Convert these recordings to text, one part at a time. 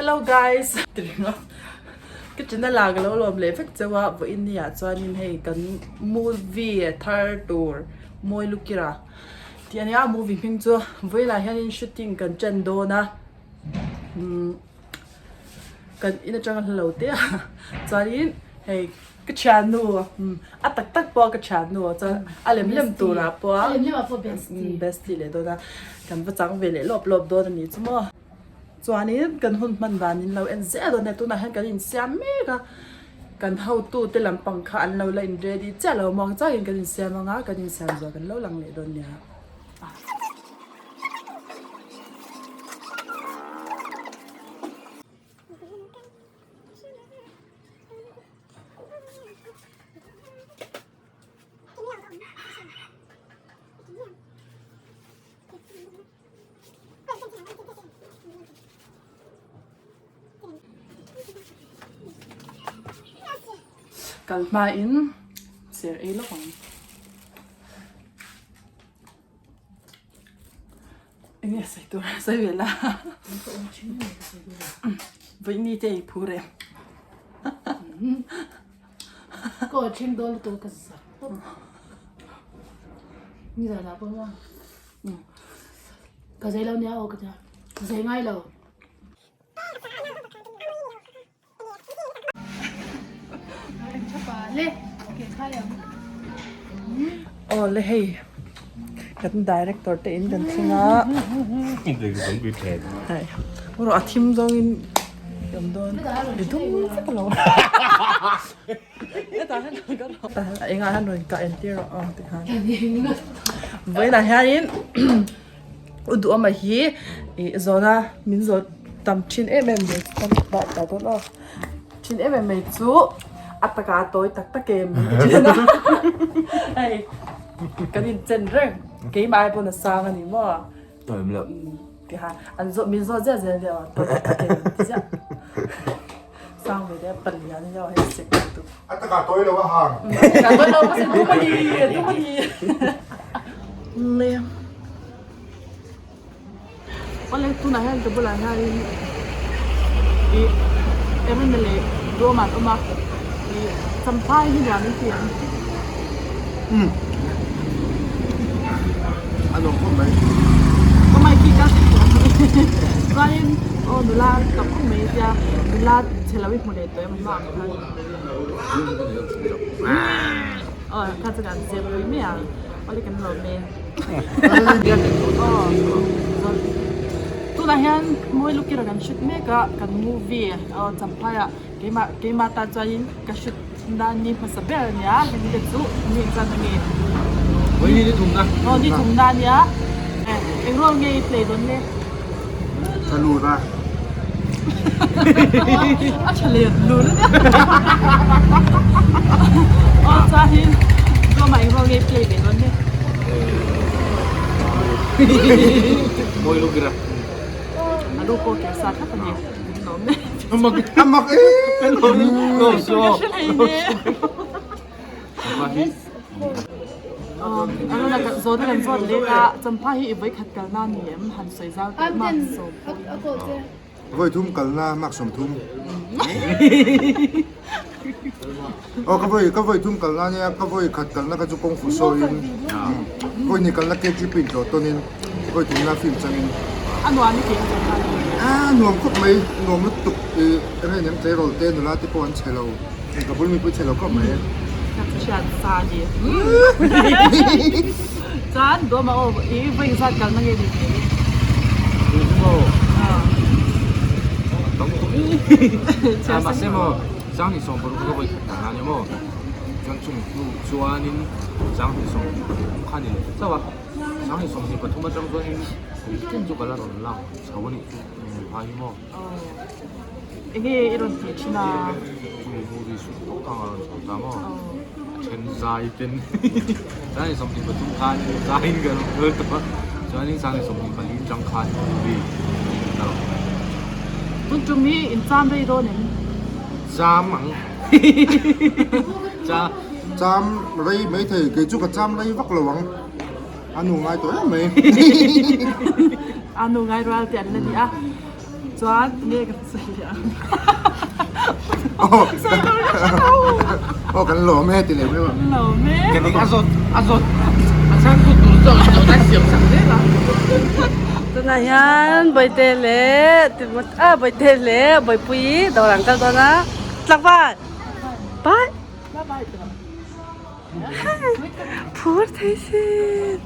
Hello guys ti ringawt ka channel ah ka lo lawm leh vek cheu a vawiin ni ah chuanin hei kan movie thar tur mawi lukira tih a nia movie hming chu vawiin ah hianin shooting kan ṭan dawn a umm kan in aṭanga hla lo te a chuanin hei ka thiannu a tak tak pawh ka thiannu chuan a lem lem turah pawh a bestie leh dawn a kan va chang ve leh lawp lawp dawn a ni chu maw. Chuanin kan hun hman dan in lo en zel dawn a tunah hian kan insiam mek a kan hotu te lampang kha an lo la in ready chiah lo muang changin kan insiam anga kan insiam zawh kan lo lang leh dawn nia. Kal hmain ser ei lawk ang. Enge sawi tur a sawi ve la. Vawiini te ei phur em. Ka aw thleng dawn lutuk a ka zak tawp. Nizanah pawh maw. Ka zei lo nia aw ka tia. Zei ngai lo. Aw le hei kan director te in kan thleng a. Hei rawh a thim zawngin awm dawn i dum vek alo. Hetah hian ka rawn a engah hian rawn kah entir rawh aw tikhan vawiinah hianin u duhawma hi ih zawna min zawt tam thin em em mai chu dah dah dawn aw thin em em mai chu a takah a tawi tak tak em min ti thin a hei kan inchen reng keimah ai pawn a sang a ni maw. Tawi loh. Tiha an zawh min zawt ziah zel deuh a tawi tak tak em ti ziah. Sang ve deuh palian deuh hei sek lutuk. A takah tawi lo a hang. A takah tawi lo mahse dum a ni dum a ni. Le Awle tunah hian ka bulah hianin ih Erin leh Dawma an awm a ih Champhai hi nuam in ti ang. Umm a nuam khawp mai. Ka mic hi ka chuanin aw nula tam khawp mai tia nula chhe lo i hmu leh tawh em hma ang khan aw kha chu kan zep pui mai ang awle kan lawm e aw tunah hian mawi lukira kan shoot mek a kan movie aw champhai ah keimah keimah tan chuanin ka shoot na ni hmasa ber a nia hemi te chu ni engzat na nge Vawi ni thumna aw ni thumna a nia eng role nge i play dawn le Ka lut a a tha let lut a nia aw chuanin Roma eng role nge i play ve dawn le Mawi lukira a lu pawh kher sa thlap a ni. A mak em Vawi thum kalna mak 30. Aw ka vawi ka vawi thum kalna ania ka vawi khat kalna kha chu kawng fu sawiin vawi hnih kalna KGP in tlawh tawnin vawi thumna film changin A nuam i tih a chawlh A nuam khawp mai nuam lutuk i eng nge niang tleirawl te nula te pawh an chhe lo ka bul mipui chhe lo khawp mai e. Ka hriat sa a ni. Chuan Dawma aw i vawi zat kalna nge ni tih? A mahse maw Sanghnih 60 ka vawi khat kalna ania maw chuan chung hnu chuanin Sanghnih 23 kha ni leh ta chauh a Sanghnih 23 atang chuanin kum chu ka la rawn lang chho a nih chu phai hi maw. Enge i rawn tih thin a? Chumi movie shoot tawk ang a rawn chho ta maw? A then zai ten Sanghnih 23 khan zaiin ka rawn kal tawh a chuanin Sanghnih 24 atang khan movie ka rawn kal tawh. Tun tum hi in cham rei dawn em? Cham ang Cham. Cham rei maithei kei chu ka cham rei vak lo ang. A nu ngai tawh em mai. A nu ngai rual te an la ni a. Chuan nge kan sawi leh ang. Aw kan lawm e ti leh mai Kan lawm e. Ka ning a zawt a zawt a chhan tu tur zawk in zawhna siam sak zel a. Tunah hian Bawihte leh Timothy ah Bawihte leh Bawihpuii dawr an kal dawn a tlangval bye phur thei sin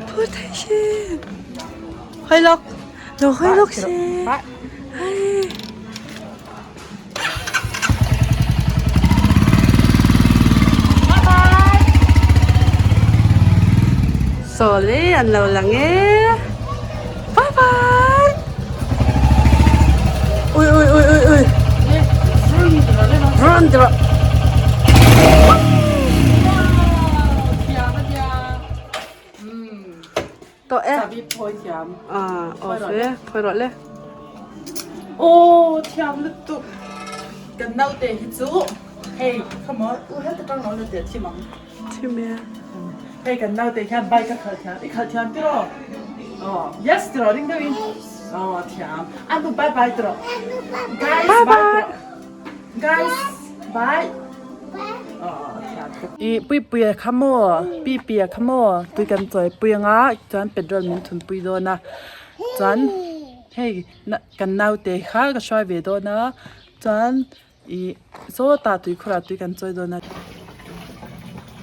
phur thei sin hawi lawk lo hawi lawk se hai. Sawle an lo lang e bye bye ui ui ui ui ui run ti rawh tawh e ah off e phawi rawh le aw thiam lutuk kan naute hi chu hei khamaw u heta tang lo la teh thim ang thim e hei kan naute hian bike a khalh thiam i khalh thiam tiraw aw yes tiraw ring deuhin aw thiam anu bye bye tiraw guys bye tiraw guys bye I Puipuia kha maw Pipia kha maw tui kan chawi pui anga chuan petrol min thun pui dawn a chuan hei kan naute kha ka hruai ve dawn a chuan ih sawtah tuikhurah tui kan chawi dawn a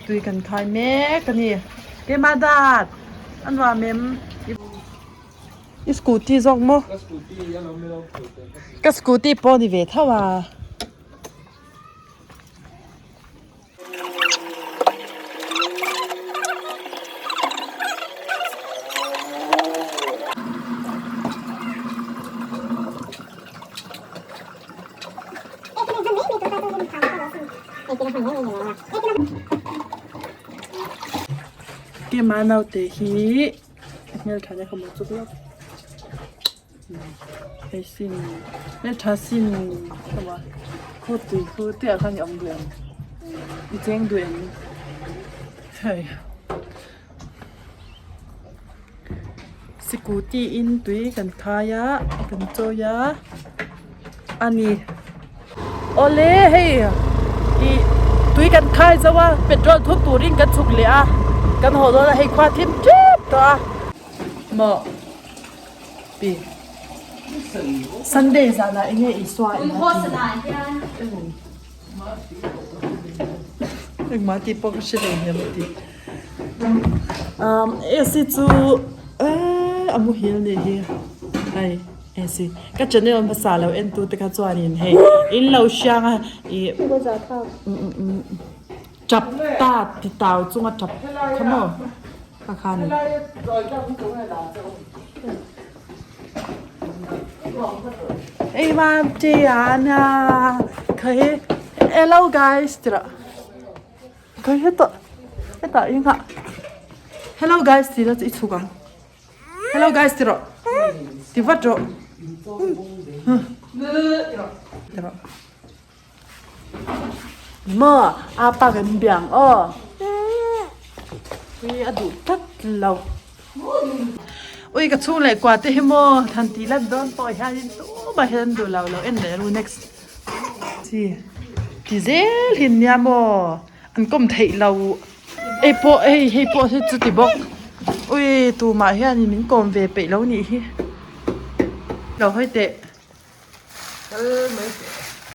tui kan khai mek a ni keimah dat a nuam em i scooty zawk maw ka scooty pawh a ni ve tho a. Keimah naute hi hmeltha nia ka hmu chuk lawk. Hei sin hmeltha sin emaw khaw tui khu te ah khan i awm duh em i cheng duh em hei scooty in tui kan khai a kan chawi a a ni awle hei ih tui kan khai zo a petrol thut turin kan chhuk leh a kan haw dawn a hei khua thim tep tawh a maw. Pi. Sunday zanah enge Isua in a ti? Engmah tih pawh ka hre lo hnem a ti. Um AC chu eee a muhil nih hi hei AC ka channel hmasa lo en tu te kha chuanin hei in lo hriang a ih tap ta ti tau chunga tap kha maw. Ka khan Ei mam Tiana kha hi hello guys tira kha hetah hetah i nghah hello guys tih la chu i chhuk ang hello guys ti rawh ti vat rawh ti rawh. Maw a pa kan biang aw ui a duh tlat lo ui ka chhung leh kua te hi maw han tih lan dawn pawh hianin tumah hian an duh lo lo en leh ru next chi ti zel hi nia maw an kawm theih lo hei pawh hei hei pawh hi chuti bawk ui tumah hianin min kawm ve peih lo nih hi lo hawi teh.